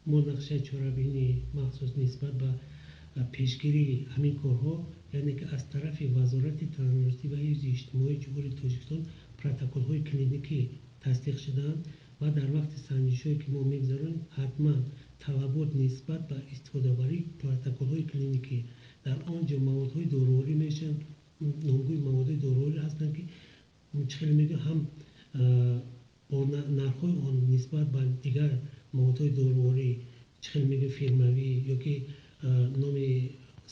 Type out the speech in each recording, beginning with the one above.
Мо нақшаи чорабинии махсус нисбат ба пешгирии ҳамин корҳо, яъне ки аз тарафи Вазорати тандурустӣ ва ҳифзи иҷтимоии Ҷумҳурии Тоҷикистон протоколҳои клиникӣ тасдиқ шудаанд ва дар вақти санҷишҳое, ки мо мегузаронем, ҳатман талабот нисбат ба истифодабарии протоколҳои клиникӣ, дар он ҷо маводҳои доруворӣ мешаванд, номгӯи маводҳои доруворӣ ҳастанд, ки чӣ хел мегӯям, ҳам бо нархҳои он нисбат ба дигар маводҳои доруворӣ, чӣ хел мегӯям, фирмавӣ ё ки номи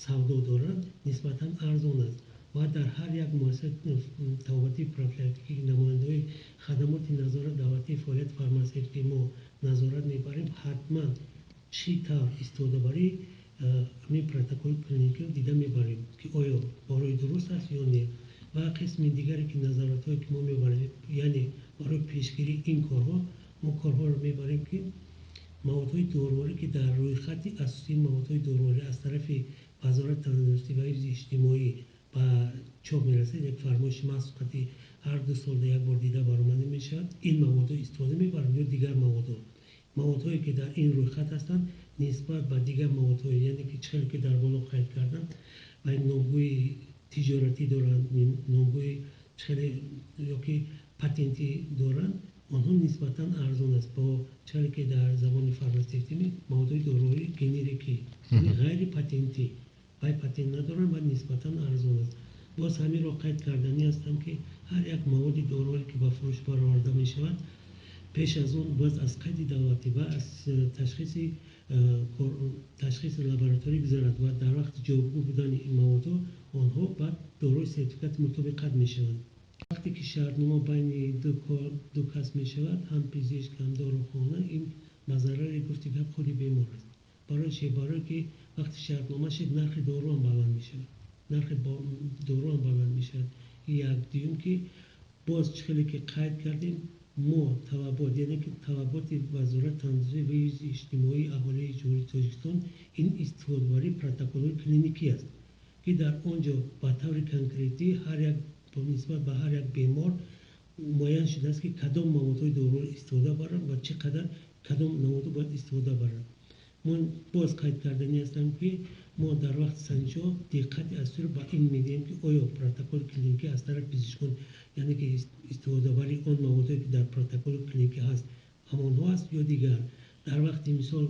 савдо доранд, нисбатан арзон аст. Ва дар ҳар як муассисаи табобатии профилактикӣ намояндаҳои хадамоти назорат давлатии фаъолияти фармасевтӣ мо назорат мебарем, ҳатман чӣ тавр истифодабарии ҳамин протоколи клиникиро дида мебарем, ки оё барои дуруст аст ё не. Ва қисми дигаре, ки назоратҳое, ки мо мебарем, яъне барои пешгирии ин корҳо мо корҳоро мебарем, ки маводҳои доруворӣ, ки дар рӯйхати асосии маводҳои доруворӣ аз тарафи Вазорати тандурустӣ ва ҳифзи иҷтимоӣ ба чоп мерасад, як фармоиши махсус, ки ҳар 2 сол як бор дида баромада мешавад, ин маводҳо истифода мебаранд ё дигар маводҳо. Маводҳое, ки дар ин рӯйхат ҳастанд, нисбат ба дигар маводҳо, яъне ки чӣ хел ки дар боло қайд кардам, ва номгӯи тиҷоратӣ доранд, номгӯи чӣ хел ё ки патентӣ доранд, онҳо нисбатан арзон аст. Бо чӣ хел ки дар забони фармасевтӣ маводҳои доруворӣ генерикӣ, ғайрипатентӣ, вай патент надоранд ва нисбатан арзон аст. Боз ҳаминро қайд кардани ҳастам, ки ҳар як маводи доруворӣ, ки ба фурӯш бароварда мешавад, пеш аз он бояд аз қайди давлатӣ ва аз ташхиси лаборатория гузарад ва дар вақти ҷавобгӯ будани ин маводҳо онҳо ба дорои сертификати мутобиқат мешаванд. Вақте ки шартнома байни ду кас мешавад, ҳам пизишк, ҳам дорухона, ин ба зарари гуфти гап худи бемор аст. Барои чӣ? Барои ки вақти шартнома шуд, нархи дору ҳам баланд мешавад. Нархи дору ҳам баланд мешавад. Як дуюм, ки боз чӣ хеле ки қайд кардем, мо талабот, яъне ки талаботи Вазорати тандурустӣ ва ҳифзи иҷтимоии аҳолии Ҷумҳурии Тоҷикистон ин истифодабарии протоколҳои клиникӣ аст, ки дар он ҷо ба таври конкретӣ ҳар як нисбат ба ҳар як бемор муайян шудааст, ки кадом маводҳои доруворӣ истифода баранд ва чӣ қадар кадом намудро бояд истифода баранд. Мо боз қайд кардани ҳастам, ки мо дар вақти санҷишҳо диққати асосиро ба ин медиҳем, ки оё протоколи клиникӣ аз тарафи пизишкон, яъне ки истифодабарии он маводҳое, ки дар протоколи клиникӣ ҳаст, ҳамонҳо аст ё дигар. Дар вақти мисол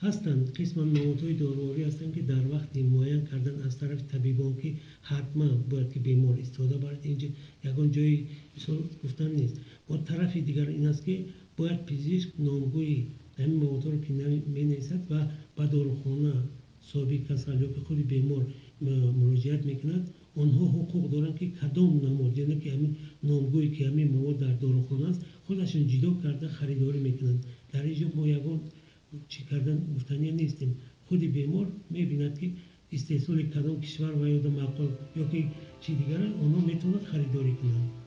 ҳастанд қисман маводҳои доруворӣ ҳастанд, ки дар вақти муайян кардан аз тарафи табибон, ки ҳатман бояд ки бемор истифода барад, инҷо ягон ҷои мисол гуфтан нест. Бо тарафи дигар ин аст, ки бояд пизишк номгӯи ҳамин маводҳоро ки менависад ва ба дорухона соҳиби касал ё ки худи бемор муроҷиат мекунад, онҳо ҳуқуқ доранд, ки кадом намуд, яъне ки ҳамин номгӯе, ки ҳамин мавод дар дорухона аст, худашон ҷудо карда харидорӣ мекунанд. Дар ин ҷо мо ягон чӣ кардан гуфтанӣ нестем. Худи бемор мебинад, ки истеҳсоли кадом кишвар ва ё маъқул ё ки чи дигар, онҳо метавонанд харидорӣ кунанд.